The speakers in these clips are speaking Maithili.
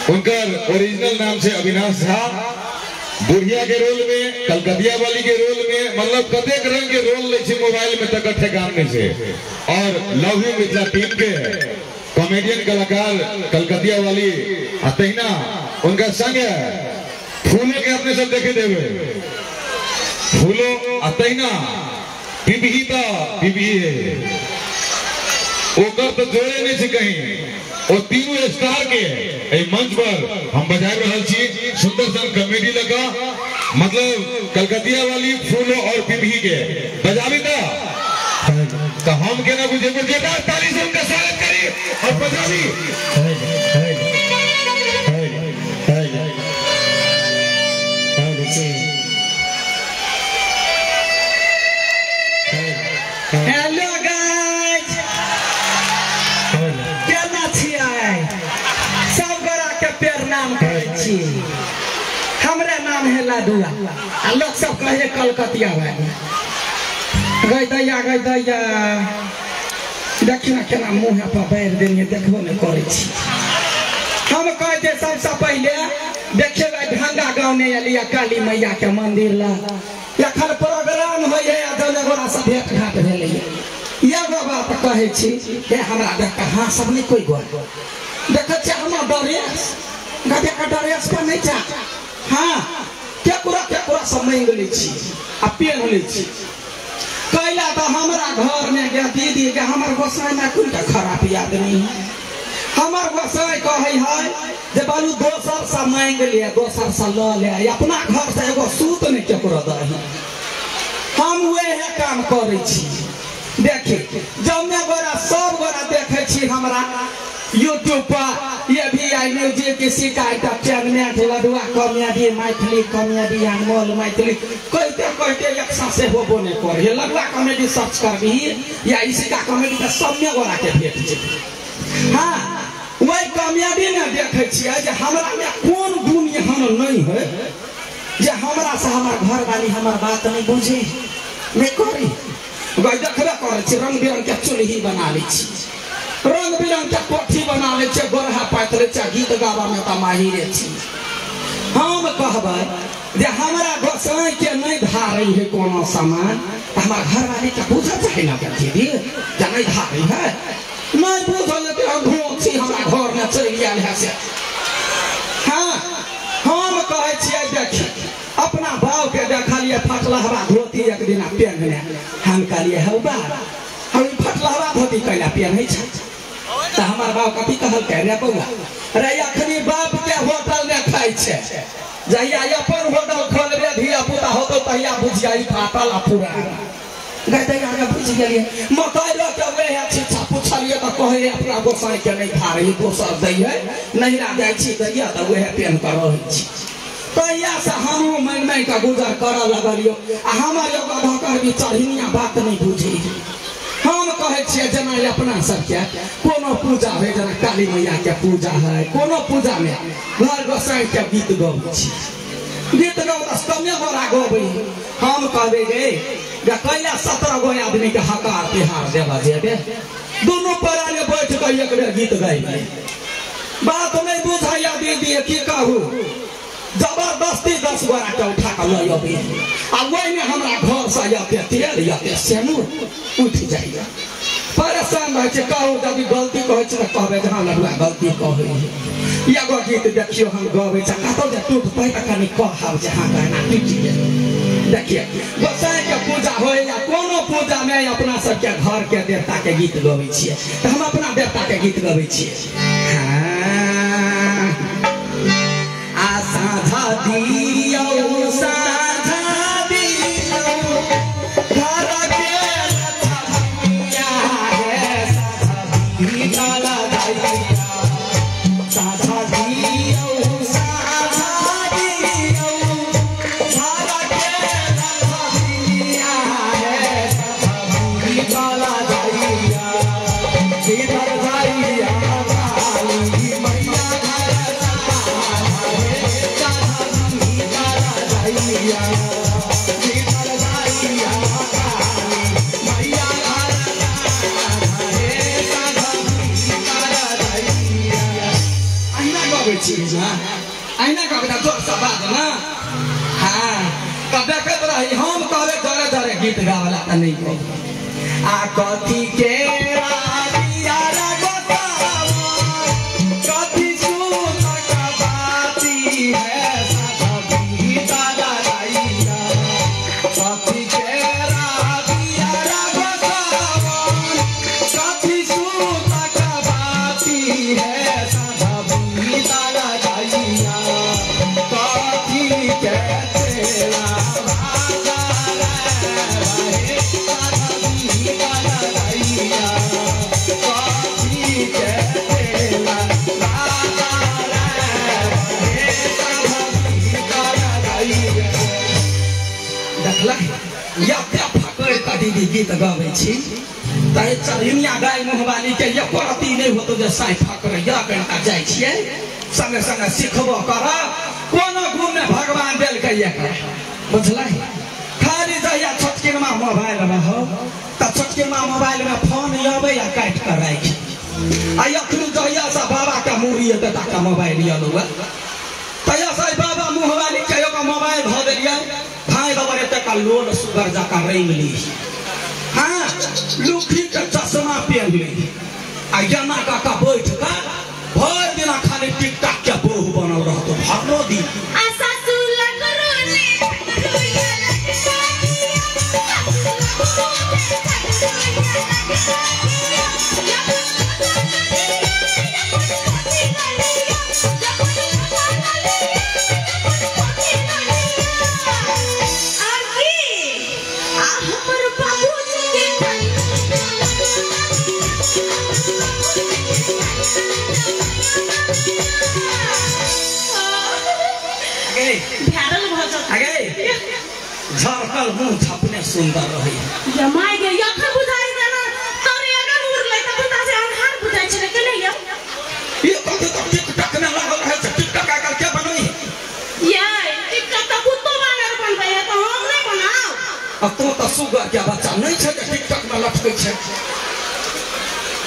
उनका ओरिजिनल नाम से अविनाश झा। बुढ़िया के रोल में, कलकतिया वाली के रोल में, मतलब कतेक रंग के रोल ले छे मोबाइल में तक ठेकान नहीं छे। और लव you Mithila team के कॉमेडियन कलाकार कलकतिया वाली आ तहिना उनका संग फूलों के अपने सब देखे देवे फूलो आ तहिना बिबही तो बिबही है ओकर तो जोड़े नहीं छे कहीं। और तीनों स्टार के मंच पर हम बजा रहा छी सुंदर सन कॉमेडी लगा, मतलब कलकतिया वाली फूलो और बिबही के बजाबी तो हम केना बुझे जोरदार ताली से उनका स्वागत करी और बजाबी। हेलो गाइस, केना छियै? सब गोरा के प्रणाम करै छी। हमरा नाम है लाडुआ आ लोग सब कहे कलकतिया वाली। गई दैया गई दैया, देखियो ना केना मुँह पर बैर देलियै, देखबो नहि करै छी। हम कहै छियै सबसँ पहिले देखियौ ढंगा गाँव नहि एलियै काली मैया के मंदिर लग, एखन प्रोग्राम होइए आ दोनो गोरा से भेंट घाट भेलैए। एगो बात कहै छी हे, हमरा देख कऽ हाँ सब नहि कोइ गोर देखै छियै, हमर ड्रेस गधे के ड्रेस पर नहि छै। हाँ केकरो केकरो से मांगि लै छी आ पेन्ह लै छी। कैला तऽ हमरा घर में गे दीदी गे, हमर गोसाई में कुल के खराब आदमी है। हमर गोसाई कहै है जे बालू दोसर से मांगि ले, दोसर से लऽ ले, अपना घर से एगो सूत नहि केकरो दही। हम वएह काम करै छी। देखी जमने गोरा सब गोरा देखै छी हमरा यूट्यूब पर, ये भी आई म्यूजिक किसी का entertainment Ladua comedy Maithili comedy Anmol Maithili कहते कहते एक सांसे होबो नहीं करे। लडुआ कॉमेडी सर्च करबी या इसी का कॉमेडी के सब में गोरा के भेट जेतै। हाँ वही कॉमेडी ने देखै छियै जे हमरा में कोन गुण एहन नहीं है जे हमरा से हमर घरवाली हमर बात नहीं बुझे नहीं करी। देखबे करै छी रंग बिरंग के चुल्ही बना लै छी, रंग बिरंग के कोठी बना लै छै, गोरहा पाति लै छै, गीत गाबऽ में तऽ माहिरे छी। हम कहबै जे हमरा गोसाई के नहीं धारै है कोनो सामान, हमर घरवाली के बुझऽ चाही ना दीदी जे नहीं धारै है। नहीं बुझल जेतै हम धोख छी, हमरा घर में चलि आयल है से। हाँ हम कहै छियै देखी अपना बाप के देखलियै फटलहवा धोती एक दिना पेन्हने, हम कहलियै हौ बाप हम फटलहवा धोती कैला पेन्है छै? तऽ हमर बाप कथी कहलकै, रे बौआ रे अखनी बाप के होटल में खाइ छै, जहिया अपन होटल खोलबे धिया पुता होतौ तहिया बुझिया ई फाटल आ पुरान। गै दैया गे बुझि गेलियै। मकइ लऽ के वएह छिच्छा पुछलियै तऽ कहै अपना गोसाई के नहि धारै, दोसर दै है, नैहरा जाइ छी दैया तऽ वएह पेन्ह कऽ रहै छी। तहिया से हमहूँ मानि मानि कऽ गुजर करऽ लगलियौ। आ हमर एगो धकर भी चढ़िनिया बात नहि बुझै। हम कहै छियै जेना अपना सबके कोनो पूजा है, जेना काली मैया के पूजा है, कोनो पूजा में घर गोसाई के गीत गबै छी, गीत गबै कमे गोरा गबै। हम कहबै गे कैला 17 गो आदमी के हकार तिहार देबऽ जेबे, दुनू पराने बैठ कऽ एक बेर गीत गैबै। बात नहि बुझैया दीदी की कहू, जबरदस्ती 10 गोरा के उठा कऽ लऽ अबै आ ओहिमे हमरा घर से यते तेल यते सेनूर उठि जाइए। परेशान रहै छै। कहू यदि गलती कहै छै तऽ कहबै जे हँ लडुआ गलती कहै है। एगो गीत देखियौ हम गबै छी, कतौ जे टूटतै तऽ कनि कहब जे हँ एना टूटि गेल। देखिए गोसाई के पूजा होइ या कोनो पूजा में अपना सबके घर के देवता के गीत गबै छियै तऽ हम अपना देवता के गीत गबै छियै। हाँ आ साझा दियौ साझा दियौ घर के लछमिया हे, साझा दिया साझा दियौ साझा दियौ घर के लछमिया हे, साझा दिया इधर जाइया काली मैया घर मैया। गबै छी ना अहिना कहबै त जोर से बाज ना। हां त देखैत रही हम कहबै जरे जरे गीत गावला त नहीं कहबै। आ कथी के रातिया गोसावा कथी सुनक बाती है साधी दादा राइया कथी के रातिया गोसावा कथी सुनक बाती है साधी दादा राइया कथी के तेरा दीदी गीत गाबै छी तै चढ़िनिया गाय मुहवाली के एको रत्ती नहि होतो जे साइ फकर या कनिटा जाइ छियै संगे संगे सिखबो कर कोनो गुण नहि भगवान देलकै एकरा बुझलै। खाली जहिया छोटकिनमा मोबाइल रहो त छोटकिनमा मोबाइल में फोन अबै आ काटि कऽ राखि आ अखन जहिया से बाबा के मूड़ी एतै ताका मोबाइल अयलौ तहिया से बाबा मुहवाली के एगो मोबाइल धऽ देलियै भाई दबर एतका लोल सुगर जकाँ रंगि ली। हाँ लुखी के चश्मा पहन ली आ एना कऽ कऽ बैठ कऽ भरि दिना खाली टिकटॉक के बोह बनल रहतो भरो दिन। झरकल मुंह झपने सुंदर रही जमाई गे अखन बुझाइ देना तोरे अगर उड़लै त बुझा छै अन्हार बुझाइ छै के नहीं ये कथी त टिकटॉक में लागल रहै छै टिकटॉक आइ काल्हि के बनबै ये टिकटॉक त कुत्तो बानर बनबै है त हम नहीं बनाउ। आ तू त सुगर के बच्चा नहीं छै जे टिकटॉक में लटकै छै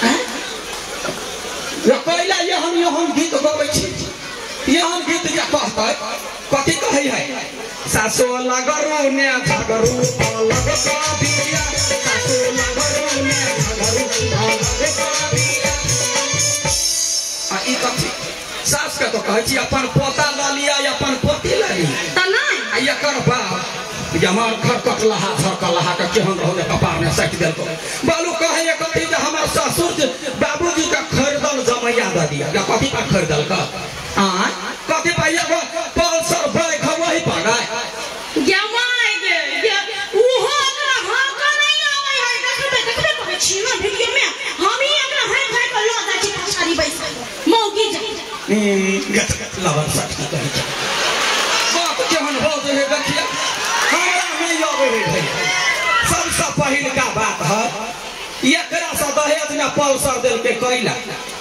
हैं ये कैला ये हम गीत गबै छी ये हम गीत जे कहतै कथी कहै है सासो लगरू ने झगरू अलग कबिया सासो लगरू ने झगरू अलग कबिया। आ ई कथी सास के तो कहै छी अपन पोता ल लिया अपन पोती ल ली त नहीं आ एकर बाप जमार खरकट लहा झरकल लहा के केहन रहौ जे कपार में साटि देलको बालू कहै ये कथी जे हमर ससुर बाबूजी के खरीदल जमैया दऽ दिया या कथी पर खरीदल का आ कथी पर एगो पल्सर बाइक वही पर गाय जमाई गे उहो ओकरा हक नहीं आबै है देखबे देखबे कहै छी ना वीडियो में हम ही एकरा हाय हाय के ल जाइ छी पछाड़ी बैस मौगी जा गत गत लवर सटकी कहै छै बाप केहन बाजै है देखिया हमरा नहीं आबै है भैया। सबसे पहिलका बात है एकरा से दहेज में पल्सर देलकै कैला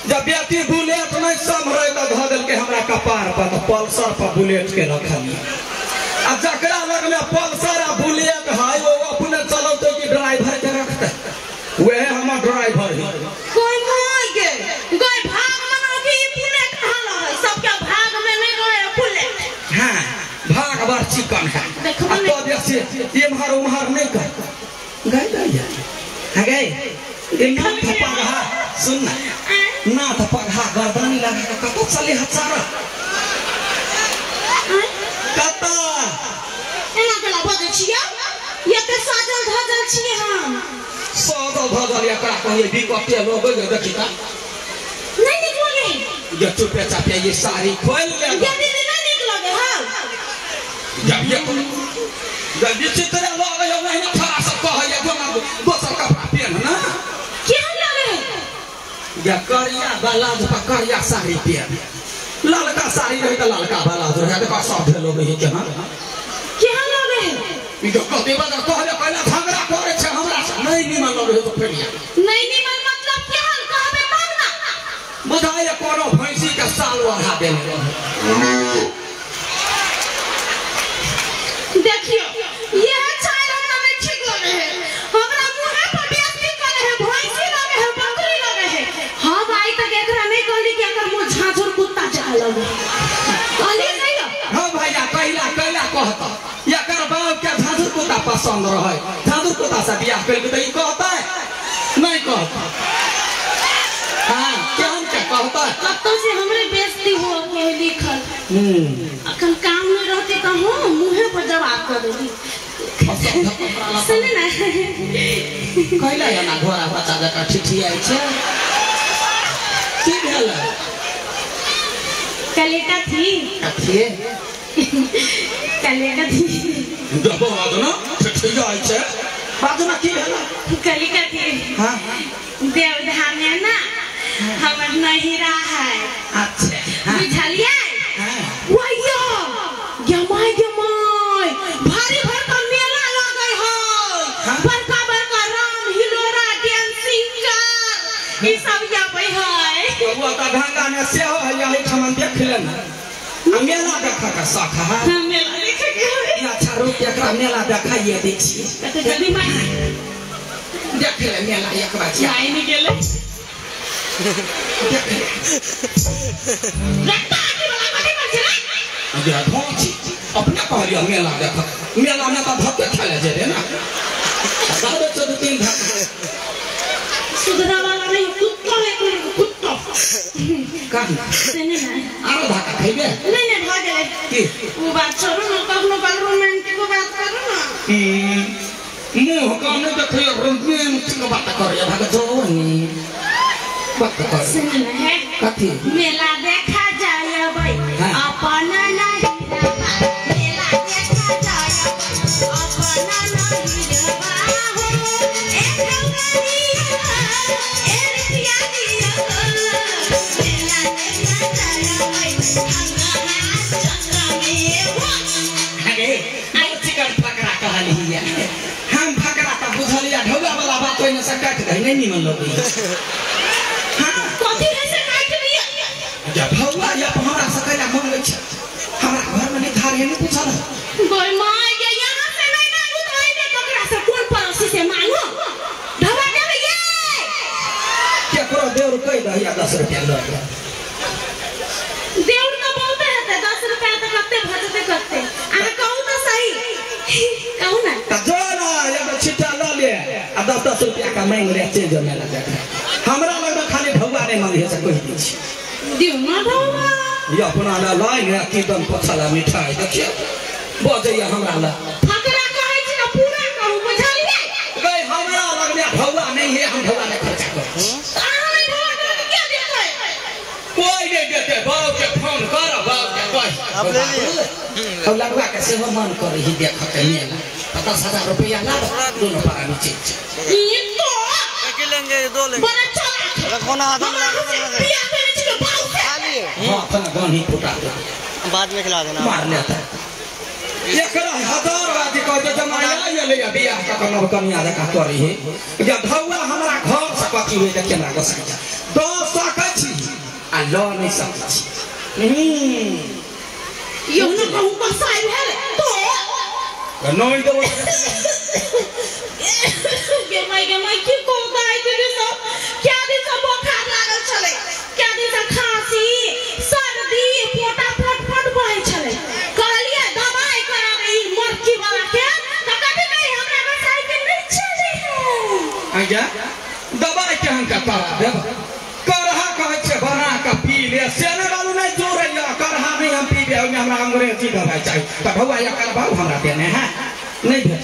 जब बेटी बुलेट नहीं सम्हरै त धऽ देलकै हमरा कपार पर त पल्सर पर बुलेट के रखलियै आ जकरा लग में पल्सर आ बुलेट है वो अपने चलौतै कि ड्राइवर के रखतै वह हमर ड्राइवर है। कोई मोय गे गई भाग मनाओ कि ई बुलेट कहाँ है सबके भाग में नहीं रहे बुलेट। हां भाग बड़ चिकन है देखो आ तो बेसी एम्हर उम्हर नहीं कर गई दैया आ गई ए नाथ पगहा सुन ना नाथ पगहा गर्दनी लगा के कतौ चले हचारा कतौ एना केला बजै छियै ये के साजल धजल छियै हम साजल धजल एकरा कहिए बिकटे लोग देखी ता नहीं निक लगे ये चुपे चापे ये साड़ी खोल ले ये दीदी नहीं निक लगे हां जब ये जब विचित्र लगे नहीं ना थोड़ा सा कहै दोसर कपड़ा पहन ना केहन लगे या करिया ब्लाउज पर करिया साड़ी पहन ललका साड़ी रही त ललका ब्लाउज रहे देखो सब भेलो रही केना केहन लगे ई तो कहते बाजार कहले पहिला झगड़ा करे छै हमरा से नहीं निमन लगे तो फेरिया नहीं निमन मतलब केहन कहबे तब ना बुझाइ कोनो भैंसी के साल ओढ़ा देने रहे। देखियो ये चाल हमरा नहीं ठीक लगे है हमरा मुंहे पर बेइज्जती करे है भैंसी लगे है बकरी लगे है हम आई तक एकरा नहीं कहली कि एकर मुंह झांझुर कुत्ता जका लगे। से बियाह कर के त ई कहता है नहीं कहता। हां केहन के कहता कतौ से हमरे बेइज्जती हो के लिखल। अखन काम नहीं रहते त हम मुंहे पर जवाब कर देली। सुन ना कहला या ना घोड़ा बच्चा जका ठिठियाइ छै की भेल? कलेका थी कथी कलेका थी दबो ना ठिठियाइ छै बाजना की भेल? कलिका थी। हां देवधाम है ना हमर नहिरा है। अच्छा बुझलिए? वैयो गमाय गमाय भारी भरका मेला लगै है, बड़का बड़का राम हिलोरा डांसिंग कार ई सब आबै है। बबुआ त ढंगा ने सेहो है यही ठमन देख लेना आ मेला देख के शौक है। हां मेला देख के। अच्छा रुक एकरा मेला देखाइए दै छी त जल्दी मार देख ले मेला एक बार जाय नहीं गेलै देख ले रत्ता आके वाला कथि कर छै रे? अगे ढोंची अपने कहलियो मेला देख मेला में त धक्के खेले जे रे ना दादे से दू तीन धक्का सुधरा वाला नहीं कुत्ता है कोई कुत्ता काहे सुने ना आरो धक्का खइबे? नहीं नहीं भ गेलै की वो बात छोड़ो ना कखनो काल रोमांटिक बात करो ना। मुंह कान देखियो रोमांटिक बात करैया भाग जो नी बात कर। सुन ना है कथी? मेला देखा जायबै अपन नहिरबा मेला देखा जायबै अपन नहिरबा हो ए ढौआ दिया ए रुपया दिया मेला देखा जायबै हंगामा चंद्र में हो। अरे आई चिकन फकरा कहलिया हम फकरा त बुझलिया ढौआ वाला बात ओइने से काट दही नहीं निमन लगै। हां कथी है से काट दिया? जब ढौआ या हमरा से कैला मंगै छै हमरा घर में नहीं धार है नहीं पूछल गोय मां ये यहां से नहीं मांगू तो ओइने ककरा से कोन पड़ोसी से मांगू ढौआ देबै ये केकरो देउर कहि दही 10 रुपया लऽ ले। देउर त बहुते हेतै 10 रुपया त कते भऽ जेतै कते अहाँ कहू त सही कहू ना त जो ना एगो छिट्टा लऽ ले आ 10-10 रुपया का मांगि ले चलि जो मेला देखे। हमरा लगमे खाली ढौआ नहीं मांगे से कहि दै छी दिउ ना ढौआ ये अपना ला लाइ ने कीदन पछला मिठाई देखियो बजैया हमरा ला फकरा कहै छी त पूरा कहू बुझलियै? गई हमरा लगमे ढौआ नहीं है हम ढौआ नहीं खर्चा करै छी। अहाँ नहीं ढौआ देबै त के देतै? कोई नहीं देतै बाप के फोन कर बाप के कह आप ले लिए अब लड़ुआ के सेहो मन करे ही देख के मेला 50,000 रुपया ला दोनों पारा चीज ई तो एक लेंगे दो लेंगे बड़ा चलाक रखो ना आधा बियाह केने छी बाप से खा लिए। हां अपना गानी फुटा दे बाद में खिला देना मार लेता एकरा हजार बाजी कह दे जमाया ये ले बियाह का नव कन्या जका करी है जे ढौआ हमरा घर से कथी होय जे केना गोसा दऽ सकै छी आ लऽ नहीं सकै छी। यो न कहू कसाई भेल तो नहीं देबो गे माय की को गाय दीदी सब क्या दिन से बोखार लागल छलै क्या दिन से खांसी सर्दी पोटा फट फट बहै छलै कहलिए दवाई कराबे ई मरकी वाला के त कभी नहीं हमरा कसाई के नहीं चले है। आज्ञा दवाई के हम का करा देब करहा कहै छै बना के पी ले से ने बालू नहीं जोड़ैया करहा नहीं हम पी ले ओइमे हमरा अंग्रेजी दवाई चाही त भौआ एकर बाबू हमरा देने है नहीं भेट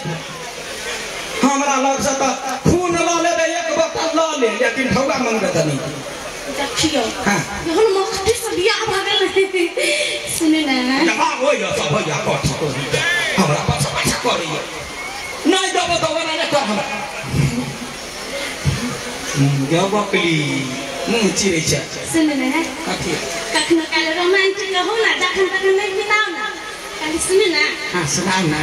हमरा लग से त खून ल लेबै एक बोतल ल ले लेकिन ढौआ मंगबै त नहीं। देखियो हां जहन मख्ती से बियाह भ गेल सुने ना जवाब होइया सब होइया कथ हमरा पाछा पाछा करैया नहीं देबो त ओना नहि कर हमरा गे बकली मुँह चिरै छै। सुने ना कथी? कखनो काल रोमांटिक हो ना जखन तखन नहीं बिताओ ना खाली सुने ना। हां सुनाउ ना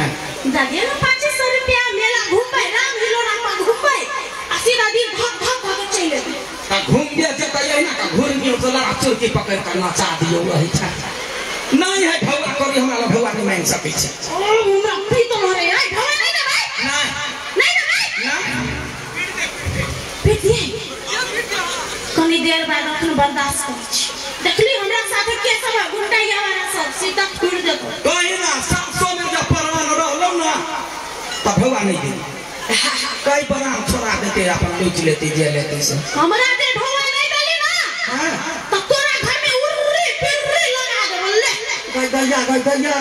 दादी ना 500 रुपया मेला घूमबै राम हिलोरा पर घूमबै आ सीधा दिन धक धक धक चलि जेबै। त घूम दे जेतै एहिना का घूर दियौ त लड़ा चुरकी पकड़ के नचा दियौ वही छै नहीं है ढौआ करी हमरा ला ढौआ नहीं मांगि सकै छै। ओ हमरा पीतल हरे आई ढौआ नहीं देबै नहीं नहीं देबै नहीं पीट दिए कनी देर बाद अखन बर्दाश्त करै छी देखली हमरा साथे के सब गुंडा वाला सब सीधा छोड़ देतो कहीं ना 700 में जब परवान रहलो ना त ढौआ नहीं दी। कहीं लूट लेती जे लेती से हमरा जे ढोआ नहीं देली ना हां त तोरा घर में उर्री पिर्री लगा देबो ले गई दैया गई दैया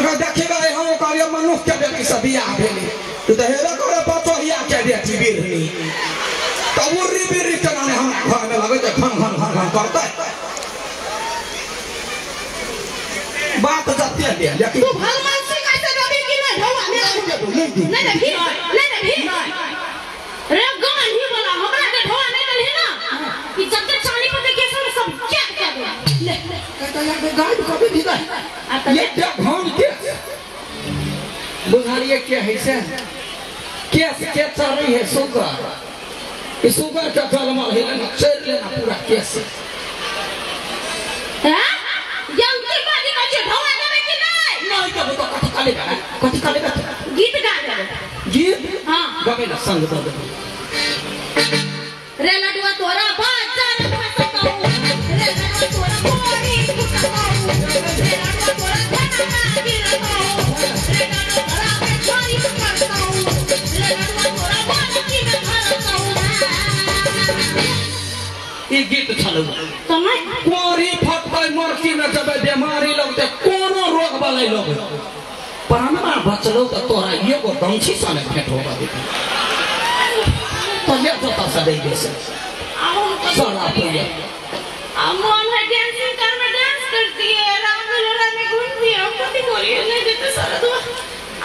अगर देखिबे हम कहलिए मनुष्य के बेटी से बियाह भेली तू त हेबे करे पतोहिया के बेटी बिरनी त उर्री बिर्री केना ने हमरा घर में लगै छै घन घन घन घन करतै बात जते ले लेकिन तू भगवान से कैसे देबी कि नहीं ढोआ नहीं देबो नहीं दी नहीं देबी नहीं देबी रे गांधी वाला हमरा के ढोआ नहीं देली ना ई जब तक चांदी पर के सब सब क्या क्या दे ले कहता यार गाइड कभी भी नहीं ये क्या घन के बुझालिए क्या है से केस के चल रही है सुगर इस सुगर का जलमल है ना चल लेना पूरा केस हां यंकी बाजी का ढोआ देबे कि नहीं नहीं देबो तो कथि काले बा कथि काले बा गीत गा देबे गीत हां गबे ना संग दे देबो रे लडुआ तोरा बाजार फसताऊ रे लडुआ तोरा कोरी फुटताऊ रे लडुआ तोरा धना गिरताऊ रे लडुआ तोरा छोरी करताऊ रे लडुआ तोरा बाकी में भरताऊ ई गीत छलौ तो नहीं कोरी फटबै मरकी में जब बीमारी लगते कोनो रोग वाले लोग पर हमरा बचलो त तोरा एगो दंछी सने भेंट होबा देती तो ये जोता से दे दे से सारा पुण्य मन है डांसिंग कार में डांस करती है राम लोला में घूमती है हम कथी बोलिए नहीं देते सारा दुआ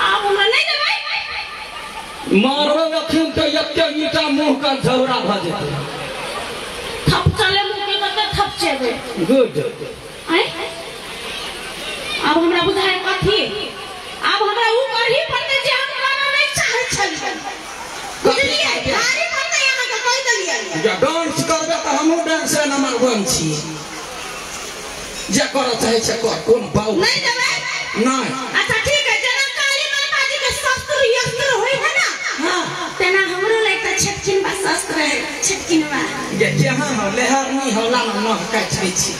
आप हमरा नहीं देबै मारबो अखन त एते ईटा मुंह का झौरा भ जेतै थप चले मुंह के मतलब थप चेबै गुड आय अब हमरा बुझाय कथी अब हमरा उ करही पड़तै जे हम करऽ नहीं चाहै छली बुझलियै भारी पड़तै अहाँ के कहि देलियै जे डांस करबे त हमहूँ डांस नंबर 1 छी जे करऽ चाहै छै कर कोन बाउ नहीं देबै नहीं अच्छा ठीक है जेना काली माता जी के शस्त्र यस्त्र होय है ना हां तेना हमरो लाग त छटकिनबा शस्त्र है छटकिनबा जे केहाँ हो लेहरनी हो लाना नह काटि दै छी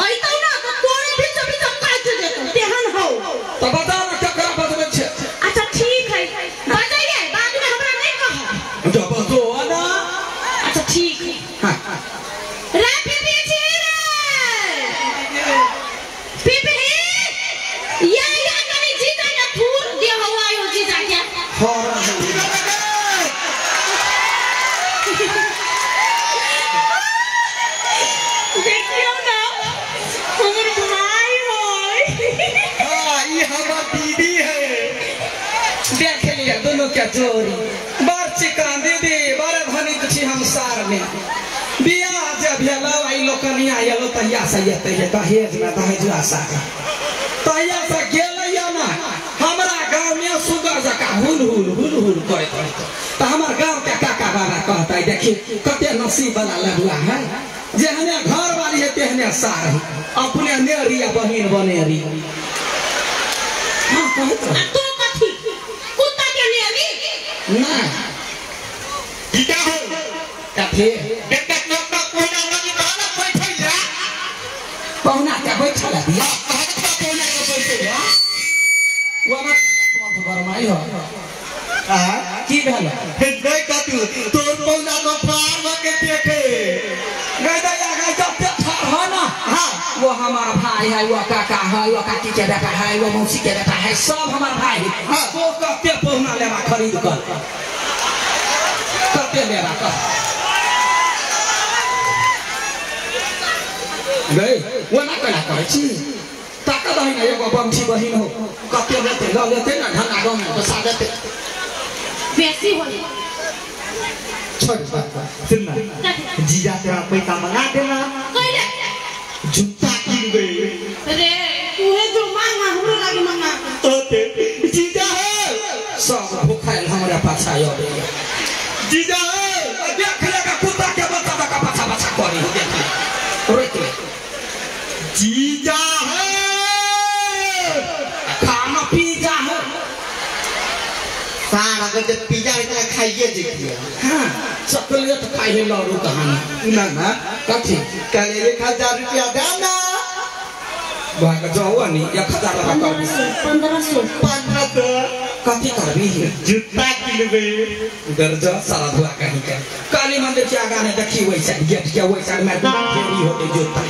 अइतौ ना त तोरे बीच बीच काटि देतौ तेहन हो त बता ना केकरा बजबै छै अच्छा ठीक है बजाइए बाद में हमरा नहीं कहो तो बजो ना अच्छा ठीक है हां रे पीपी छी रे पीपी या या कनी जीजा के थूर दे हवा आयो जीजा के देखियो ना हमर भाई होय हां ई हमर दीदी है देख लिया दोनों के जोड़ी बड़ चिकन दीदी बड़ धनिक छी हम सार में बियाह जे भेलौ आई लोकनिया एलो तहिया से एतै दहेज में दहेजुआ सार तहिया से गेलैया ना हमरा गाँव में सुगर जकाँ हुल हुल हुल हुल करैत रहतै त हमर गाँव के काका बाबा कहतै देखी कते नसीब वाला लडुआ है जेहने घर वाली है तेहने सार है अपने नेरी आ बहिन बनेरी हाँ कहत आ तू कथी कुत्ता के नेरी ना गीता हो कथी बेटा नौका कोना लगी कहना बैठै जा पहुना के बैठल दिया पहुना के बैठै जा वो हमर बरमाई हो हां की भेल हे नहीं कतू तोर पहुना को फार के देखे गई दैया गई जब ठार हो ना हां वो हमारा भाई है वो काका है वो काकी के बेटा है वो मौसी के बेटा है सब हमार भाई है हाँ। तो कते पहुना लेबा खरीद कर कते लेबा कर गई वो ना कला करै छी ताकत है ना एगो बमठी बहिन हो कते लेते ल लेते ना ढंगा गाँव में बसा देते बेसी होय छोड़ बात सुन ना जीजा तेरा पैसा मंगा देना कइले जूता किन गई रे तूहे जो मांगा हमरो लागी मांगा ओते जीजा है सब भूखायल हमरा पाछा अबैया जीजा है देख ले का कुत्ता के बच्चा का पाछा पाछा करी हो देख ले रोक ले जीजा है खाना पीजा है सारा अगर जब पिज्जा इतना खाइए देखिए। हाँ चॉकलेट खाई है लड़ू कहानी ना ना कथी कल 1000 रुपया दे ना। भाग जाओ नी 1000 रुपया कर 1500 1500 कथी करबी जूता किनबे उधर जा सारा धुआ कहीं के काली मंदिर के आगा ने देखी वही साइड गेट के वही साइड में फेरी होते जूता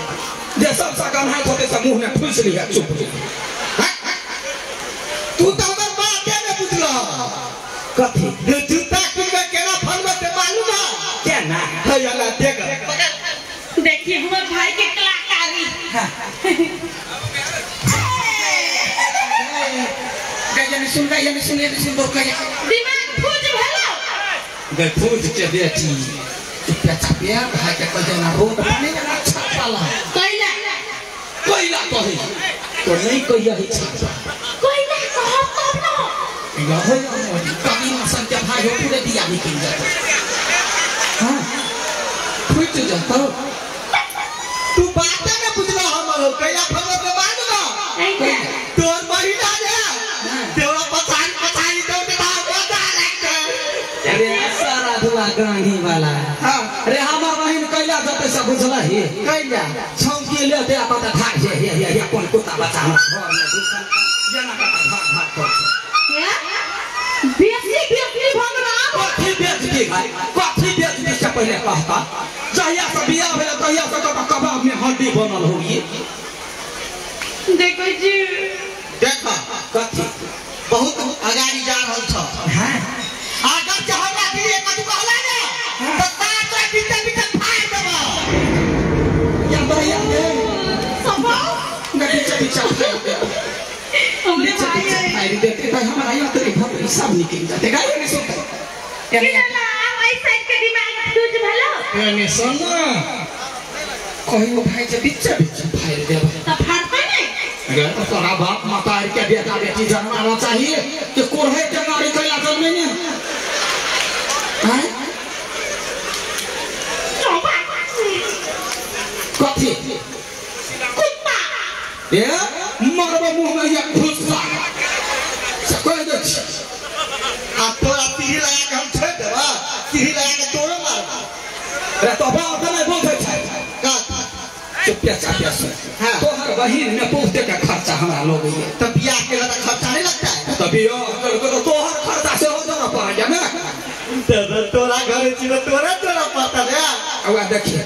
जे सब सगन हाथ होते सब मुंह में ठुस लिया चुप तू तो हमर बात के ने बुझला कथी जे जूता किनबे केना फनबे ते मालूम है केना है अल्लाह देख देखिए हमर भाई के कलाकारी हां गया सुन गया सुन गया सुन बोल गया दिमाग फूज भेलो गए फूज के बेटी चुपचाप चापिया भाई के कह देना रोड बने ना छापाला कैला कैला कहे तो नहीं कहिया ही छापा कैला कहब तब न या हो काली मसन के भाई हो पूरे दिया निकल जाता हां फूट जाता तू बात ने बुझला हमर कैला फनबे ते मालूम है तोर महीना रे देवा पछाड़ी पछाड़ी दौड़ बता लगते अरे सारा धुआ गांधी वाला हां अरे हमर बहिन कैला जते से बुझला ही कैला छौकी ले दे पता था हे हे हे कोन कुत्ता बच्चा हमर घर में घुसल जना का भाग भाग कर बेसी बेसी भगवान कथी बेच दी भाई कथी बेच दी से पहले कहता जहिया से बियाह भेल तहिया से कबाब में हड्डी बनल होगी देखो जी देखा कथी बहुत अगाड़ी जा रहल छ हां अगर जे हमरा दिए कथु कहला ने त सात बीते बीते फाड़ देबो या भैया सब गड़ी पीछे हमरे भाई फाड़ देते भाई हमारा यात्री भरी सब निकल जाते गाय नहीं सुनते यानी ना आई साइड के दिमाग फ्यूज भेलो यानी सुन कहियो भाई जे बीचे बीचे फाड़ देबो त फाड़ते नहीं अगर तो तोरा बाप माता के बेटा बेटी जन्माना चाहिए कि कोढ़े के नारी कैला जन्मे ने हैं कथी कुत्ता ए मरब मुंह में ये घुसा से कह दे छी आ तोरा तीर लगा के हम छोड़ देबा तीर लगा के तोरो मारबा रे तो बाप नहीं बोलते छै का चुपिया चापिया सुन हाँ। तोहर बहिन में बहुते का खर्चा हमरा लोग ये तब बियाह के लगा खर्चा नहीं लगता है तब बियाह करके तो तोहर खर्चा से हो जाना पड़ गया ना तब तोरा घर छी तोरा तोरा पता रे अब देखिए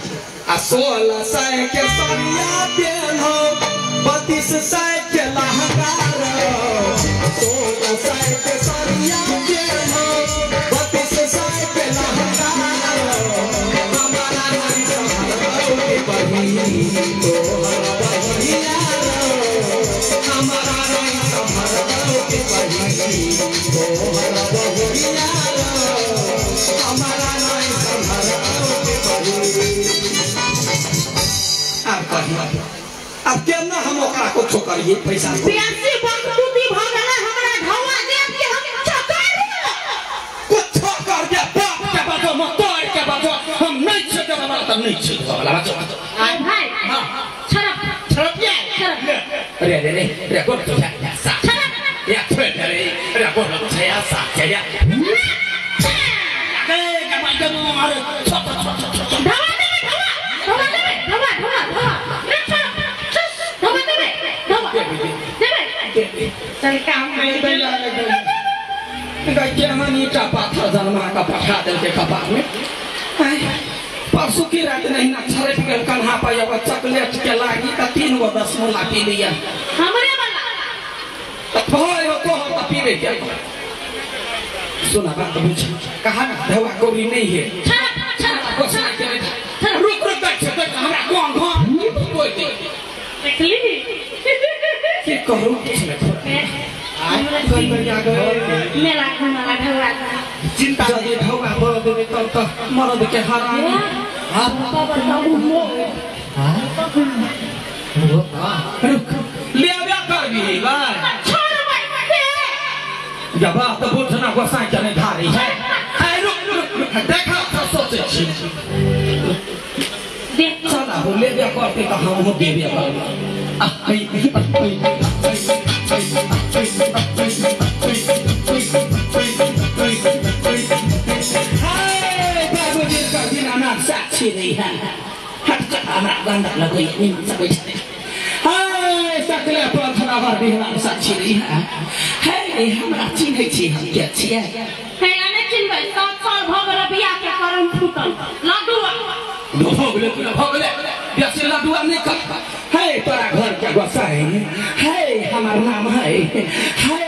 आ 1600 के साड़िया पहनो 3200 के लहंगा 1600 के साड़िया पहनो 3200 के लहंगा हमारा नारी संभालो बहिनी तोहर बहिनिया हमारा नारी संभालो बहिनी तोहर बहिनिया हमारा नारी संभालो बहिनी। अब कहियो अब केना हम ओकरा कुछो करिए पैसा बेसी बकतूती भ गेलै हमरा ढौआ देख के हम चकर कुछो कर दे बाप के बाजो मकर के बाजो हम नहीं छे देबा वाला त नहीं छे देबा वाला बाजो आय भाई हां छरप छरप छरप रे रे रे रे को तो या सा छरप या छे रे रे को तो या सा या के कमाई के मारे छप छप छप ढौआ देबे ढौआ ढौआ देबे ढौआ ढौआ ढौआ रे छरप ढौआ देबे ढौआ देबे चल काम कर केहन ईटा पाथर जन्मा का पठा देलकै कपार में। परसों की रात नहीं ना छरप गेल कन्हा पर एगो चॉकलेट के लागी त 3 गो 10 मोला पी लिया हमरे वाला त भय हो तो हम पीबे के सुना बात बुझ कहा ना धवा गोरी नहीं है छरप छरप कुछ नहीं के रुक रुक बैठ बैठ हमरा गांव गांव कोई दे देखली की कहू किछ नहीं मेला घुमाला ढौआ चिंता जदि ढौआ दऽ देबै तब तऽ मरद के हरामी। रुक लेबे करबी भाई जब बात बुझना गोसाई के नहीं धारी है। रुक रुक रुक देखा तो सोचै छी चला हो लेबे करतै तऽ हमहूँ देबे करबै। बाबूजी का दीनानाथ साक्षी नहीं है। हट जा हमरा गंदा लगैया निमन से बैठ। हाय ले प्रार्थना बार बिहवान साक्षी रही है हे हमरा चिन्है छी हम के छियै हे ने चिन्हबै 7 साल भ गेल बियाह के करम फूटल लड्डुआ भऽ गेलै भऽ गेलै बेसी लड्डुआ नहि कर हे तोरा घर के गोसाई हे हमर नाम है हे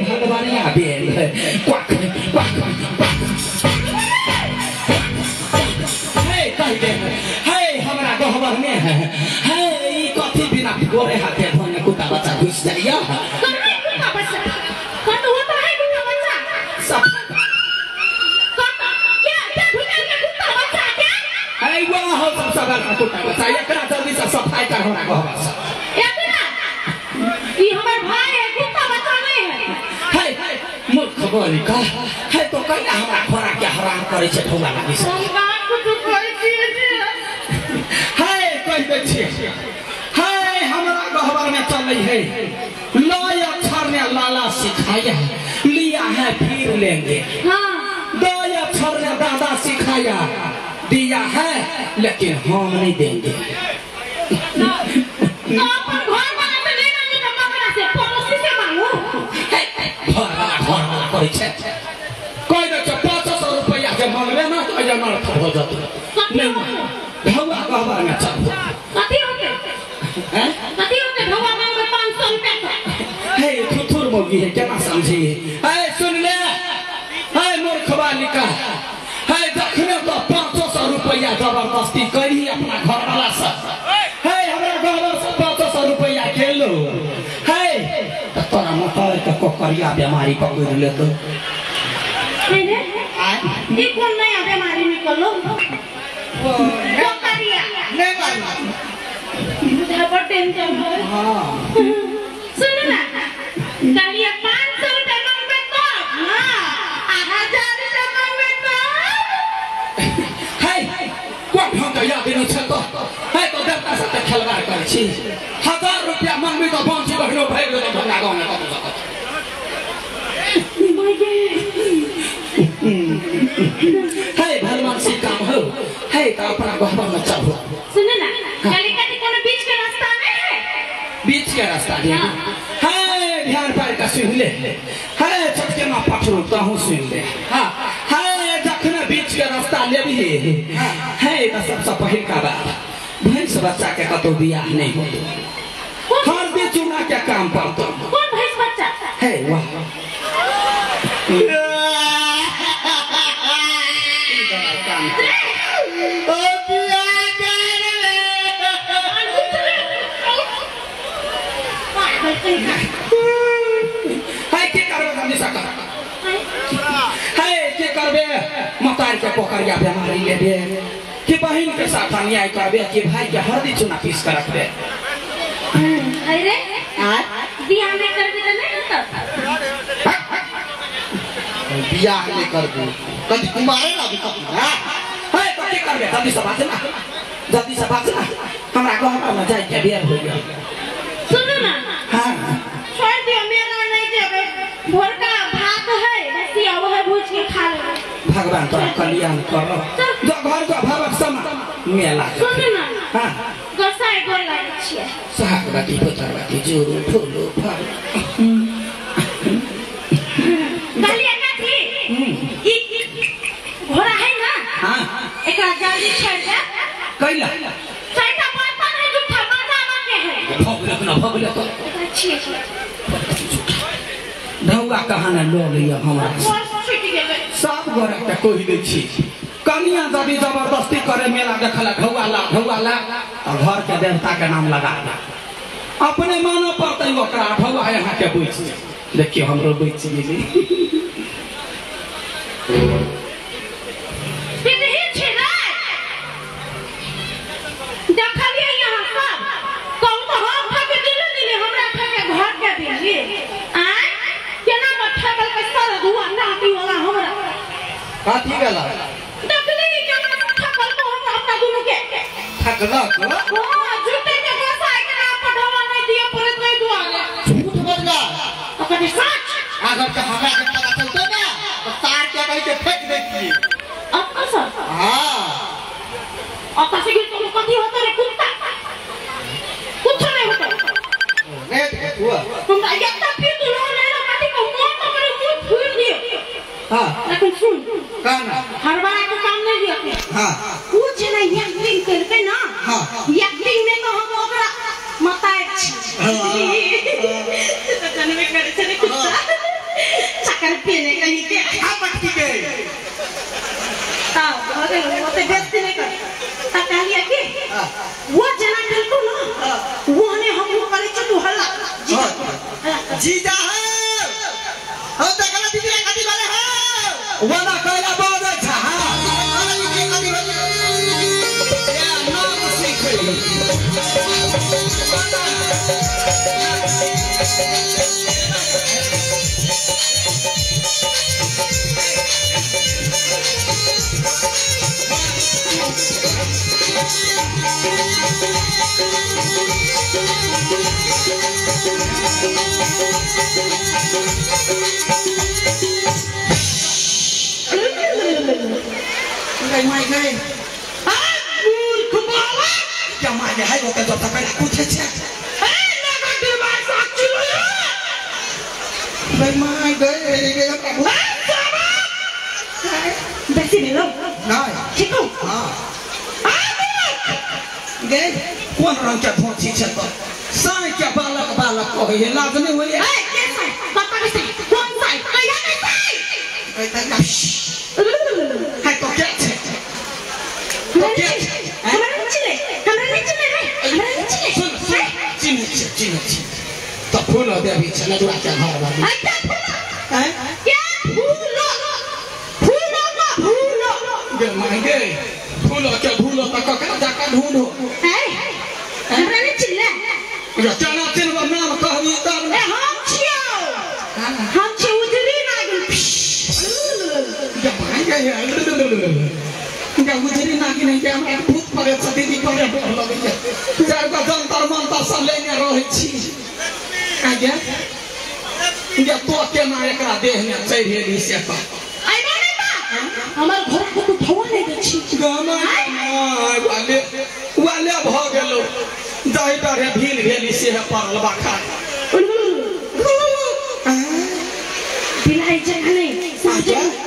भगवानिया बेल है क्वाक क्वाक क्वाक हे कह दे हे हमरा गहबर में है हे ई कथी बिना गोरे हाथे धोने कुत्ता बच्चा घुस जाइया कहाँ कुत्ता बच्चा कत होता है कुत्ता बच्चा सब क्या क्या घुसा के कुत्ता बच्चा क्या अरे वाह हो सब सबर का कुत्ता बच्चा एकरा जल्दी से सफाई कर हमरा गहबर से एकरा ई हमर भाई है कुत्ता बच्चा नहीं है हे मूर्ख बोली का हे तो कहिया हमरा खोरा के हराम करे छै ठौआ लागी से हम कहाँ कुछ कहै छियै हे कहि दै छियै हे हमरा गहबर में चलै है लय अक्षर ने लाला सिखाया लिया है फिर लेंगे हां दो अक्षर ने दादा सिखाया दिया है लेकिन हम नहीं देंगे तो अपन घर वाला से नहीं मांगी तो ककरा से पड़ोसी से मांगू घर वाला करै छै कहि दै छै 500 रुपैया के मांगबे ना तो एहि नर्थ हो जतौ नहीं ढौआ गहबर में चल कथी होते हैं कथी होते ढौआ मांगबे 500 रुपैया के हे थुथुर मौगी है केना समझी ए सुन ले हे मूर्ख बालिका हे जखने तो 500 रुपैया जबरदस्ती करी अपना घर वाला से हे हमरा गहबर से 500 रुपैया खेलो हे त तोरा मतार के कोकरिया बीमारी पकड़ लेतो हे रे ई कोन नया बीमारी निकललो कोकरिया नहीं मालूम मुझे बड़ टेंशन है हां सुन ना कहलिए 500 रुपया मांगबे तब हां आ 1000 रुपया मांगबे तब हे कोन हम तो याद नहीं छै तो हे तो देवता से खेलवाड़ करै छी 1000 रुपया मांगबे तो बंसी बहनो भागि गेलो हमरा गाँव में कतौ सकत हे भगवान से काम हो हे तो अपना गहबर में चल सुन ना कहली कथी कोनो बीच के रास्ता नहीं है बीच के रास्ता नहीं है ध्यान पर का सुन ले हे छोटके मां पठरू तहु सुन ले हां हे जखन बीच के रास्ता लेबही हे तो सबसे पहिल का बात भैंस बच्चा के कतौ बियाह नहीं होतो हर दिन चूना के काम पड़तो कौन भैंस बच्चा हे वाह ओ बियाह कर ले है के करबे जल्दी से कर है के करबे मतार के पोकरिया बीमारी लेबे कि बहिन के साथ अन्याय करबे कि भाई के हरदी चूना पीस कर रखबे अरे बियाह नहीं करबे त नहीं होता बियाह नहीं करबे कथी कुमारे ना भी कथी ना है तो के करबे जल्दी से बाज ना जल्दी से बाज ना हमरा गहबर में जाय के बेर हो गेल सुनो ना हां छोड़ दियो मेला नहीं जेबे भोरका भात है बसिया वह भूज के खा ले भगवान तोरा कल्याण करो जो घर के भावक समा मेला सुनो ना हां गोसाई गोर लागै छियै साग बाटी पोतर बाटी जोरू फूलो फल कहलिए कथी ई घोड़ा है ना हां एकरा जल्दी छोड़ दे कैला चारिटा बर्तन है जूठा मजामा के है भगले ना भगले तो एकरा छियै ढौआ कहाँ ने लऽ लैया हमरा छूटि गेलै सब गोरा के कहि दै छी कनिया जदि जबरदस्ती करे मेला देखला ढौआ ला तो घर के देवता के नाम लगा दे अपने मानो पड़तै ओकरा ढौआ यहाँ के बैठ देखियो हमरो बैठ गेली पिनही छै रे देखलियै यहाँ सब कहू तऽ हम ठके दिले दिले हमरा ठके घर के दिली आँय केना में ठकल के सर धुआ नाटी वाला हमरा कथी गेला देखली केना ठकल को हमरा अपना दुनू के ठकलक हां झूठे के गोसाई के नाम पर ढोवा नहीं दिए पड़त नहीं दुआरे झूठ बजला अकनी सच अगर के हमरा के पता चलतो ना तो तार के कहि के फेंक देती अब सर हां अब से गिर तो कथी होतो रे कुत्ता कुछ नहीं होतो नहीं एक्टिंग में तो हम ओकरा मताय छी तो जनबे करे छै ने कुत्ता चक्कर पीने कहीं के हां पटकी के हां अरे ओते बेइज्जती नहीं कर त कहलिए कि वो जना कलको ना वो ने हम करे छै तू हल्ला जीजा जीजा है हम देखला दीदी रे कथि वाले है वना कहला बाजै छ हां ए नाम सीखै गई माई गई आ मूर्ख बाला क्या माने है वो तो तक पूछे छे ए नगा दिमाग साक्षी लो गई माई गई गई बेसी भेलो नहीं ठीक हो हां गई कोन रंग के धोती छे तो साई के बालक बालक कहे लाज नहीं होई ए के साई पता नहीं कोन साई कहिया नहीं साई गई त है तो क्या छे तो क्या हमरा नहीं चिले हमरा नहीं चिले रे हमरा नहीं चिले सुन सुन चिन्ह छे चिन्ह छे तो फूल देवी छे लडुआ के घर वाली अच्छा फूल हैं क्या फूल फूल का फूल गे माई गे फूल के फूल त ककरा जाके ढूंढो ए हमरा नहीं चिले गे चना चिन्ह नाम कहबी तब ए हम छियो हम छी उजरी नागिन गे माई गे गे उजरी नागिन के हमरा भूत पड़े छ दीदी पड़े डर लगै छै चार गो जंतर मंतर सब लेने रहै छी आगे गे तो केना एकरा देह में चढ़ि गेली से त आइबो नहीं बा हमर घर के तू धोआ नहीं दे छी गामा वाले वाले भ गेलो दही डरे भील भेली से पड़ल बाखा बिलाई जगह नहीं सब जगह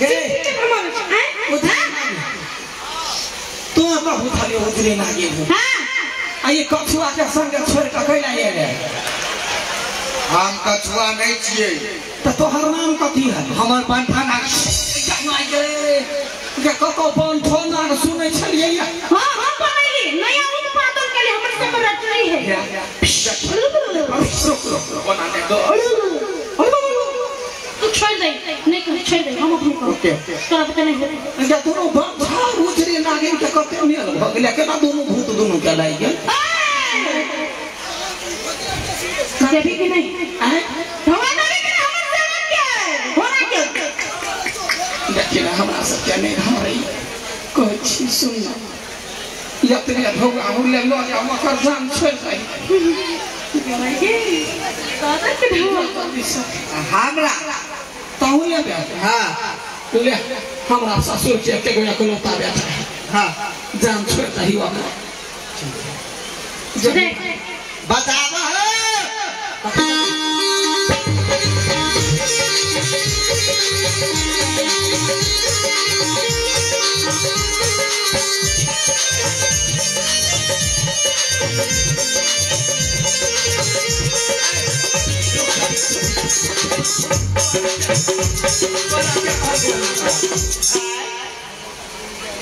गे तू कहू खाली उजरे नागिन हो हां आ ये कछुआ के संग छोड़ के कैला एले हम कछुआ नहीं छियै त तोहर नाम कथी है हमर बंठा नाग गे गे कको बंठो नाग सुनै छलियै हां हम बनैली नया उत्पादन के लिए हमर सब रचनी है रुक रुक बनाने दो तू छोड़ दे नहीं कहीं छोड़ दे हम अपने को ओके तोरा पता नहीं है गे दोनों बंठा उजरे नागिन के कते मेल भ गेलै केना दोनों भूत दोनों के लागि गेल देवी कि नहीं धोआ देवी कि हमर सेवक के होना के देखिए ना हमरा सब के नहीं हमरे कहै छी सुन ना यतने भोग आहुर ले लो जा मकर जान छोड़ दे के दादा के धोआ हमरा ताहू ले बे हां ले हमरा ससुर के एके गो एकोलता बेटा हां जान छोड़ दही ओकरा देख बतावा है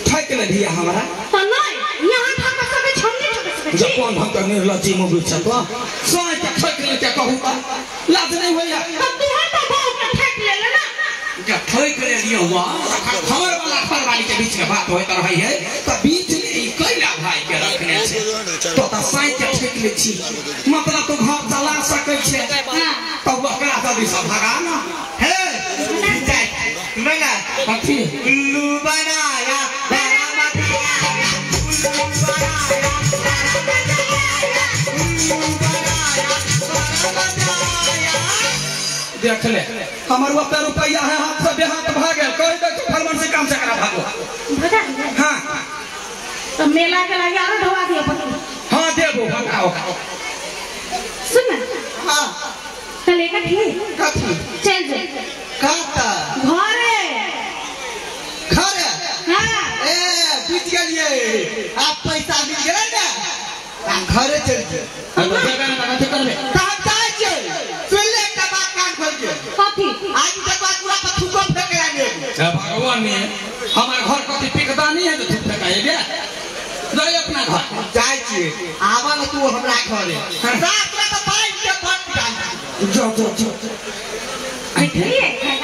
ठक ले दिया हमरा तो नहीं यहां ठक सके हम नहीं ठक सके जब कोन हम त निर्लज्जी मुबी छ तो सोय के ठक ले के कहू त लाज नहीं होइया तो तू हम तो बहु के ठक ले ले ना के ठक ले लियो हुआ हमर वाला घर वाली के बीच में बात होइत रहै है त बीच में ई कैला भाई के रखने छै तो त साइ के ठक ले छी मतलब तू घर चला सकै छै हां त ओकरा जल्दी से भगा ना हे मैं ना कथी उल्लू बनाया बड़ा मजा उल्लू बनाया बड़ा मजा उल्लू बनाया बड़ा मजा देख ले हमर ओते रुपया है हाथ से बेहाथ भागल कह दे फरमान से काम से करा भागो भगा हां तो मेला के लगे आरो ढवा दिया पर हां देबो भगाओ सुन ना हां कल एक ठीक कथी चल जा काता घरे घरे हां ए बीच घरे चल के तो जगह ना कथी करबे तब जाय छै सुन ले एकटा बात कान खोल के कथी आज तक बात पूरा पर थूको फेंक आने भगवान ने हमार घर कथी पिकदानी है जो थूक फेंकाए बे जाय अपना घर जाय छी आवा न तू हमरा घरे साफ तोरा त पाइन के फट डाल जो जो जो ये